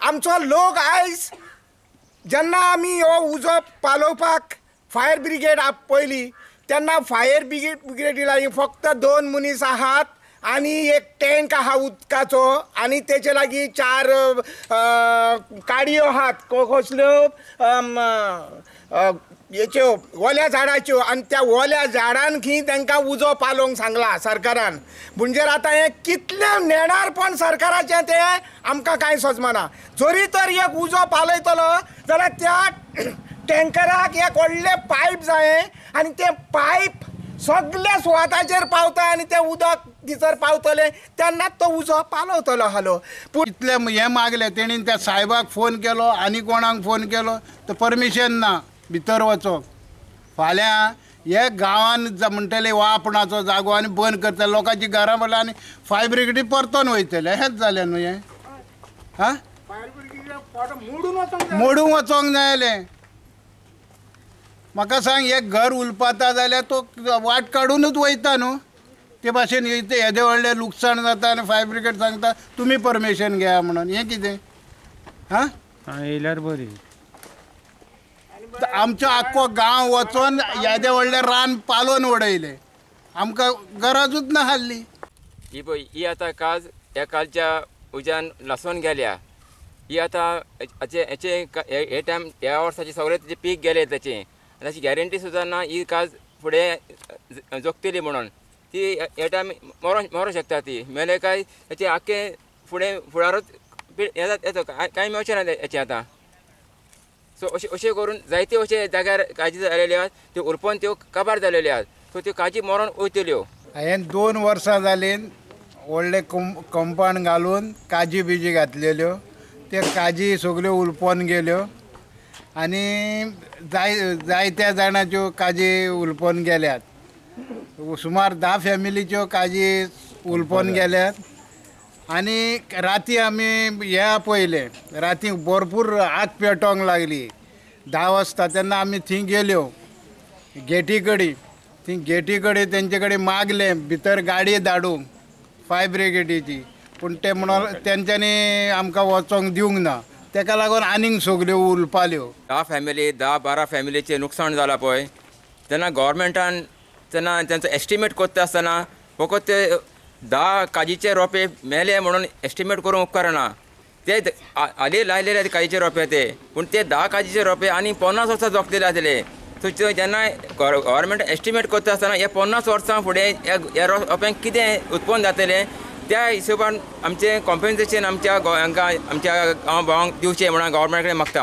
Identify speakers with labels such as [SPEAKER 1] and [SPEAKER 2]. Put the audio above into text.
[SPEAKER 1] आमचो लोक आयज जेन्ना आमी हो उजो पालोवपाक फायर ब्रिगेड पयली तेन्ना फायर ब्रिगेडी लागीं फक्त 2 मनीस आहात आनी एक टँक आहा उदकाचो आनी तेचे लागीं 4 काडयो आहात कसल्यो हेच्यो ओल्या झाडाच्यो आनी त्या ओल्या झाडान खी तांकां उजो पालोवंक सांगला सरकारान. म्हणजे आतां हें कितलें नेणारपण सरकाराचें तें आमकां कांय समजना. जरी तर एक उजो पालयतलो जाल्यार त्या टँकराक एक व्हडलें पायप जाय आनी तें पायप सगल्या सुवाताचेर पावता आनी तें उदक भितर पावतलें तेन्नाच तो उजो पालवतलो आसलो.
[SPEAKER 2] पूण इतलें हें मागलें तेणीन त्या सायबाक फोन केलो आनी कोणाक फोन केलो तर परमिशन ना भितर वचोंक. फाल्यां हे गांवान म्हणटले वापणाचो जागो आनी बंद करतले लोकांची घरां म्हणल्यार आनी फायर ब्रिगेडी परतोन वयतले. हेंच जालें न्हू हें. हां, मोडून वचोंक जाय जालें. म्हाका सांग, एक घर उलपाता जाल्यार तो वाट काडुनूच वयता न्हू. ते भाशेन येदें व्हडलें लुकसाण जाता आनी फायर ब्रिगेड सांगता तुमी परमिशन घेया म्हणून. हें कितें? हां,
[SPEAKER 3] येयल्यार बरी.
[SPEAKER 2] आमचो आख्खो गांव वचोन येदें व्हडलें रान पालोवन उडयलें, आमकां गरजूच ना आसली.
[SPEAKER 4] ही पळय ही आतां काज ह्या कालच्या उज्यान लासून गेल्या. ही आतां हेचे हे टायम ह्या वर्साचे सगळें तेजें पीक गेलें ताचें ताची गॅरंटी सुद्दां ना ही काज फुडें जगतली म्हणून. ती हे टायम मरोंक शकता. ती मेले काय ताचें आख्खें फुडें फुडारूच येता, कांय मेळचें ना हेचें आतां. सो अशें अशें करून जायते अशे जाग्यार काजी जालेल्यो आहात त्यो उरपोन त्यो काबार जालेल्यो आहात. सो त्यो काजी मरोन वयतल्यो.
[SPEAKER 2] हांवें 2 वर्सां जालीं व्हडलें कंपाउंड घालून काजी बिजी घातलेल्यो, त्यो काजी सगल्यो उलपोन गेल्यो आनी जायत्या जाणाच्यो काजी उलपोन गेल्यात. सुमार 10 फॅमिलीच्यो काजी उलपोन गेल्यात. आनी राती आमी हे पळयलें, राती भरपूर आग पेटोवंक लागली 10 वाजता. तेन्ना आमी थंय गेल्यो गेटी कडेन. थंय गेटी कडेन तेंचे कडेन मागलें भितर गाडी धाडूंक फायर ब्रिगेडीची, पूण ते म्हणून तेंच्यांनी आमकां वचोंक दिवंक ना. तेका लागून आनीक सगल्यो उलपाल्यो.
[SPEAKER 4] 10 फॅमिली 10-12 फॅमिलीचें नुकसाण जालां पळय तेन्ना गव्हर्मेंटान तेन्ना तेंचो एस्टिमेट करता आसतना फकत ते 10 काजीचे रोपे मेले म्हणून एस्टिमेट करूंक उपकारना. ते हालीं लायलेले काजीचे रोपे ते, पूण ते 10 काजीचे रोपे आनी 50 वर्सां जगतले आसले. सो जेन्ना गव्हर्मेंट एस्टिमेट करता आसतना हे 50 वर्सां फुडें ह्या रोप्यांक कितें उत्पन्न जातलें त्या हिशोबान आमचें कॉम्पेन्सेशन आमच्या हांकां आमच्या गांव भावांक दिवचें म्हणून गव्हर्मेंटा कडेन मागता.